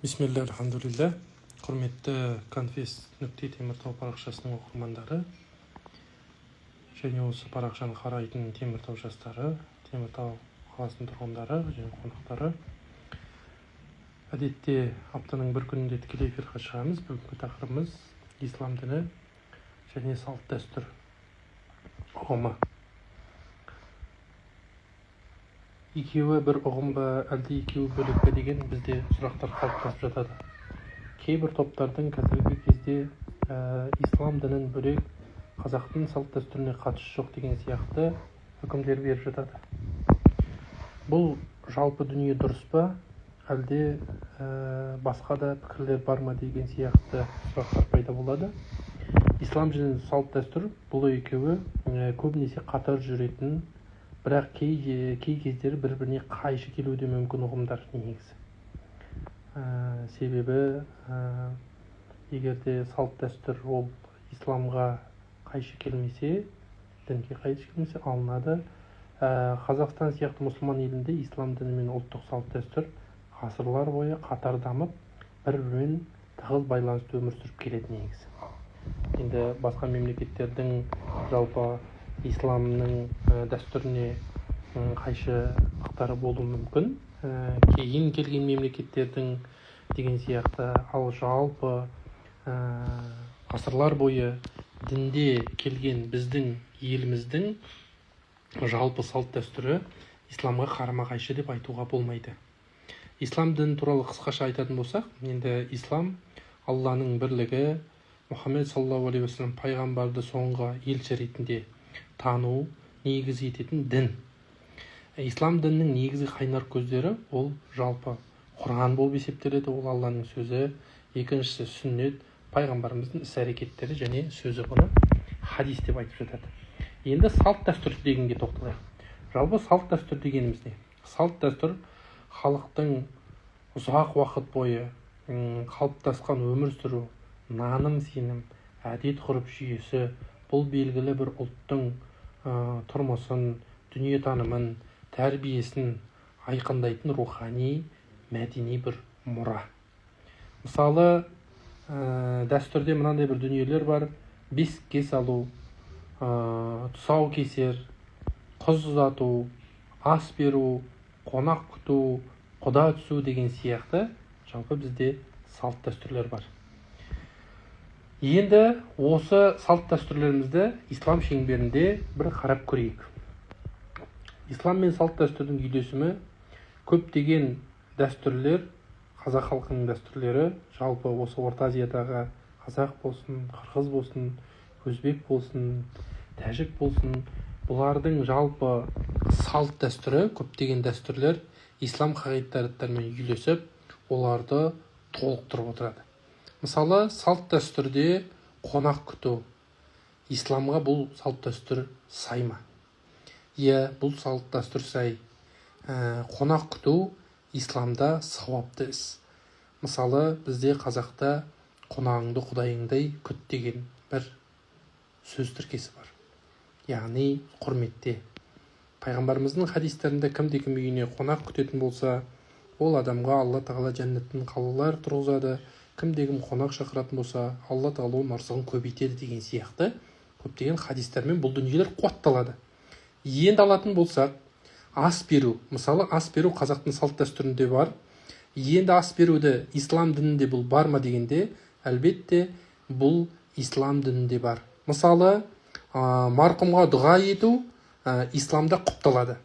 Бисмилля, альхамдулилля. Құрметті конфес нүкте Теміртау парақшасының оқырмандары және осы парақшаны қарайтын Теміртау жастары, Теміртау қаласының тұрғындары және қонақтары. Әдетте аптаның бір күнінде тікелей эфирге шығамыз. Бүгінгі тақырыбымыз – ислам діні және салт дәстүр ұғымы. Екеуі бір ұғым ба, әлде екеуі бөлек пе деген бізде сұрақтар қалыптасып жатады. Кейбір топтардың қазіргі кезде ислам дінін бөлек, қазақтың салт дәстүріне қатысы жоқ деген сияқты үкімдер беріп жатады. Бұл жалпы дүние дұрыс па, әлде басқа да пікірлер бар ма деген сияқты сұрақтар пайда болады. Ислам және салт дәстүр, бұл екеуі көбінесе қатар жүретін, бірақ кей кездері бір біріне қайшы келуі де мүмкін ұғымдар негізі. Себебі егер де салт дәстүр ол исламға қайшы келмесе, дінге қайшы келмесе, алынады. Қазақстан сияқты мұсылман елінде ислам діні мен ұлттық салт дәстүр ғасырлар бойы қатар дамып, бір бірімен тығыз байланыста өмір сүріп келеді негізі. Енді басқа мемлекеттердің жалпы исламның дәстүріне қайшылықтары болуы мүмкін, кейін келген мемлекеттердің деген сияқты. Ал жалпы ғасырлар бойы дінде келген біздің еліміздің жалпы салт дәстүрі исламға қарама қайшы деп айтуға болмайды. Ислам діні туралы қысқаша айтатын болсақ, енді ислам – Алланың бірлігі, Мұхаммед саллаллаху алейхи уассалам пайғамбарды соңғы елші ретінде тану негізі ететін дін. Ислам дінінің негізгі қайнар көздері ол жалпы Құран болып есептеледі, ол Алланың сөзі. Екіншісі – сүннет, пайғамбарымыздың іс әрекеттері және сөзі, бұны хадис деп айтып жатады. Енді салт дәстүр дегенге тоқталайық. Жалпы салт дәстүр дегеніміз не? Салт дәстүр – халықтың ұзақ уақыт бойы қалыптасқан өмір сүру, наным сенім, әдет ғұрып жүйесі. Бұл белгілі бір ұлттың тұрмысын, дүниетанымын, тәрбиесін айқындайтын рухани, мәдени бір мұра. Мысалы, дәстүрде мынандай бір дүниелер бар: бесікке салу, тұсау кесер, қыз ұзату, ас беру, қонақ күту, құда түсу деген сияқты жалпы бізде салт дәстүрлер бар. Енді осы салт дәстүрлерімізді ислам шеңберінде бір қарап көрейік. Ислам мен салт дәстүрдің үйлесімі. Көптеген дәстүрлер, қазақ халқының дәстүрлері, жалпы осы Орта Азиядағы қазақ болсын, қырғыз болсын, өзбек болсын, тәжік болсын, бұлардың жалпы салт дәстүрі, көптеген дәстүрлер ислам қағидаттарымен үйлесіп, оларды толықтырып отырады. Мысалы, салт дәстүрде қонақ күту, исламға бұл салт дәстүр сай ма? Иә, бұл салт дәстүр сай. Қонақ күту исламда сауапты іс. Мысалы, бізде қазақта «қонағыңды құдайыңдай күт» деген бір сөз тіркесі бар, яғни құрметте. Пайғамбарымыздың хадистерінде кімде кім үйіне қонақ күтетін болса, ол адамға Алла тағала жәннаттың қалалар тұрғызады, кімде кім қонақ шақыратын болса, Алла тағала оның ырзығын көбейтеді деген сияқты көптеген хадистермен бұл дүниелер қуатталады. Енді алатын болсақ, ас беру. Мысалы, ас беру қазақтың салт дәстүрінде бар. Енді ас беруді ислам дінінде бұл бар ма дегенде, әлбетте, бұл ислам дінінде бар. Мысалы, марқұмға дұға ету исламда құпталады.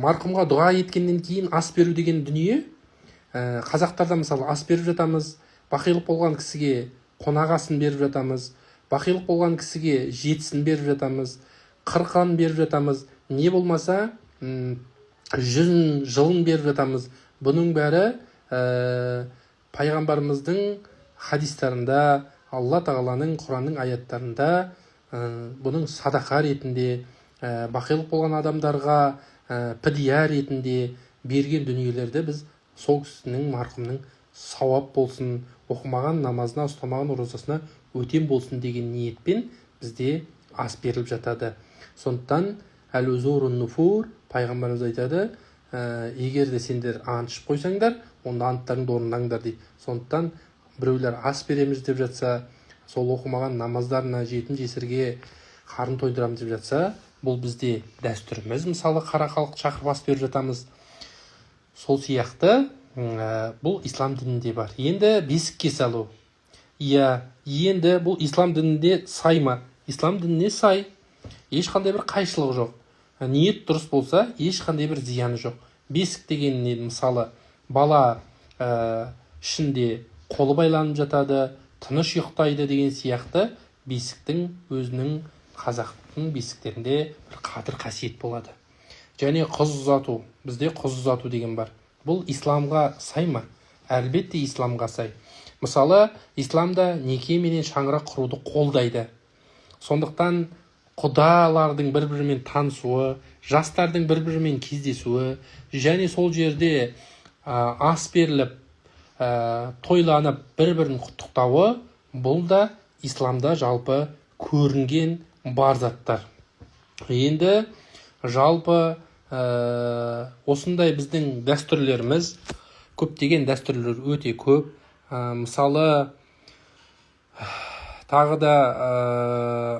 Марқұмға дұға еткеннен кейін ас беру деген дүние, қазақтарда, мысалы, ас беріп жатамыз, бақилық болған кісіге қонақ асын беріп жатамыз, бақилық болған кісіге жетісін беріп жатамыз, қырқын беріп жатамыз, не болмаса жүзін, жылын беріп жатамыз. Бұның бәрі пайғамбарымыздың хадистарында, Алла тағаланың Құранның аяттарында бұның садақа ретінде, бақилық болған адамдарға підия ретінде берген дүниелерді біз сол кісінің, марқұмның сауап болсын, оқымаған намазына, ұстамаған оразасына өтем болсын деген ниетпен бізде ас беріліп жатады. Сондықтан әл нуфур, пайғамбарымыз айтады, егер де сендер ант ішіп қойсаңдар онда анттарыңды орындаңдар дейді. Сондықтан біреулер ас береміз деп жатса, сол оқымаған намаздарына жетім жесірге қарын тойдырамыз деп жатса, бұл бізде дәстүріміз. Мысалы, қара халық шақырып ас беріп жатамыз. Сол сияқты бұл ислам дінінде бар. Енді бесікке салу. Иә, енді бұл ислам дінінде сай ма? Ислам дініне сай, ешқандай бір қайшылық жоқ. Ниет дұрыс болса, ешқандай бір зияны жоқ. Бесік деген не? Мысалы, бала ішінде қолы байланып жатады, тыныш ұйықтайды деген сияқты. Бесіктің өзінің, қазақтың бесіктерінде бір қадір қасиет болады. Және қыз ұзату, бізде қыз ұзату деген бар. Бұл исламға сай ма? Әлбетте, исламға сай. Мысалы, исламда неке менен шаңырақ құруды қолдайды. Сондықтан құдалардың бір бірімен танысуы, жастардың бір бірімен кездесуі және сол жерде ас беріліп, тойланып, бір бірін құттықтауы, бұл да исламда жалпы көрінген бар заттар. Енді жалпы осындай біздің дәстүрлеріміз, көптеген дәстүрлер өте көп. Мысалы, тағы да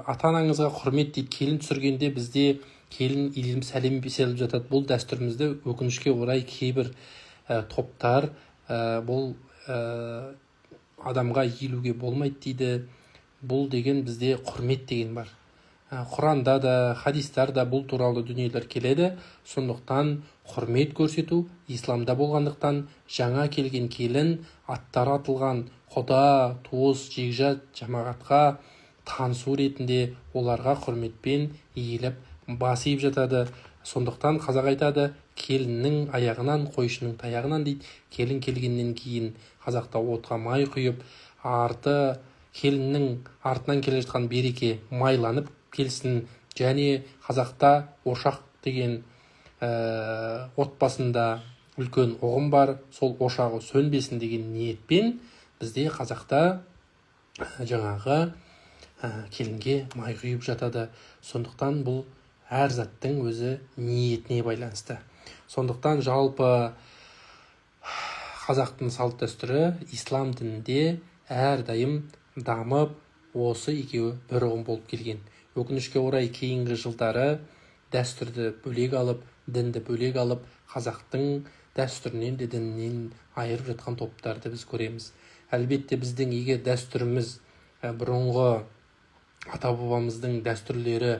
ата анаңызға құрмет дейді. Келін түсіргенде бізде келін иіліп сәлем беріп жатады. Бұл дәстүрімізді, өкінішке орай, кейбір топтар бұл адамға иілуге болмайды дейді. Бұл деген бізде құрмет деген бар. Құранда да, хадистарда бұл туралы дүниелер келеді. Сондықтан құрмет көрсету исламда болғандықтан, жаңа келген келін аттары атылған құда, туыс, жекжат, жамағатқа танысу ретінде оларға құрметпен иіліп, бас иіп жатады. Сондықтан қазақ айтады: «Келіннің аяғынан, қойшының таяғынан», – дейді. Келін келгеннен кейін қазақта отқа май құйып, арты келіннің артынан келе жатқан береке майланып келсін. Және қазақта ошақ деген отбасында үлкен ұғым бар. Сол ошағы сөнбесін деген ниетпен бізде қазақта жаңағы келінге май құйып жатады. Сондықтан бұл әр заттың өзі ниетіне байланысты. Сондықтан жалпы қазақтың салт дәстүрі ислам дінінде әрдайым дамып, осы екеуі бір ұғым болып келген. Өкінішке орай, кейінгі жылдары дәстүрді бөлек алып, дінді бөлек алып, қазақтың дәстүрінен де, дінінен айырып жатқан топтарды біз көреміз. Әлбетте, біздің егер дәстүріміз, бұрынғы ата бабамыздың дәстүрлері,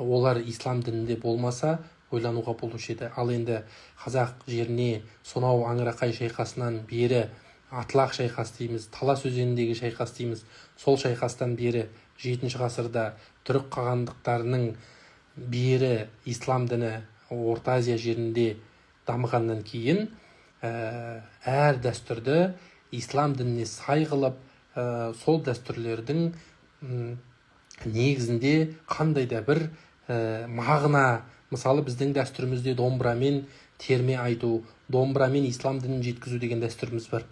олар ислам дінінде болмаса, ойлануға болушы еді. Ал енді қазақ жеріне сонау Аңырақай шайқасынан бері, Атлақ шайқас дейміз, Талас өзеніндегі шайқас дейміз, сол шайқастан бері, жетінші ғасырда түрік қағандықтарының бері ислам діні Орта Азия жерінде дамығаннан кейін, әр дәстүрді ислам дініне сай қылып, сол дәстүрлердің негізінде қандай да бір мағына. Мысалы, біздің дәстүрімізде домбырамен терме айту, домбырамен ислам дінін жеткізу деген дәстүріміз бар.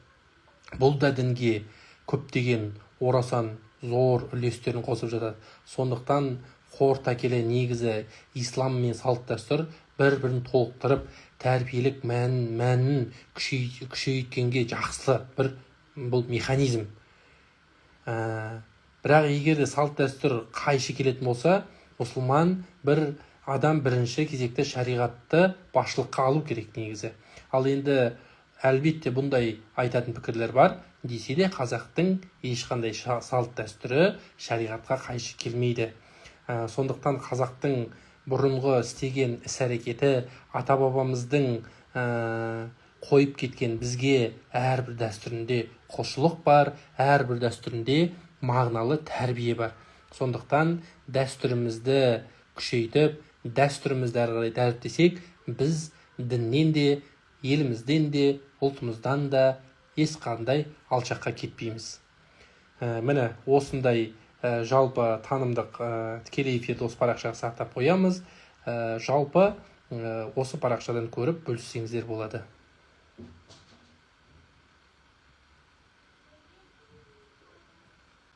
Бұл да дінге көптеген орасан зор үлестерін қосып жатады. Сондықтан қорыта келе, негізі ислам мен салт дәстүр бір бірін толықтырып, тәрбиелік мәнін күшейткенге жақсы бір бұл механизм. Бірақ егер де салт дәстүр қайшы келетін болса, мұсылман бір адам бірінші кезекте шариғатты басшылыққа алу керек негізі. Ал енді әлбетте бұндай айтатын пікірлер бар десе де, қазақтың ешқандай салт дәстүрі шариғатқа қайшы келмейді. Сондықтан қазақтың бұрынғы істеген іс әрекеті, ата бабамыздың қойып кеткен бізге әрбір дәстүрінде құлшылық бар, әрбір дәстүрінде мағыналы тәрбие бар. Сондықтан дәстүрімізді күшейтіп, дәстүрімізді әрі қарай дәріптесек, біз діннен де, елімізден де, ұлтымыздан да ешқандай алшаққа кетпейміз. Міне, осындай жалпы танымдық тікелей эфирді осы парақшаға сақтап қоямыз. Жалпы осы парақшадан көріп, бөліссеңіздер болады.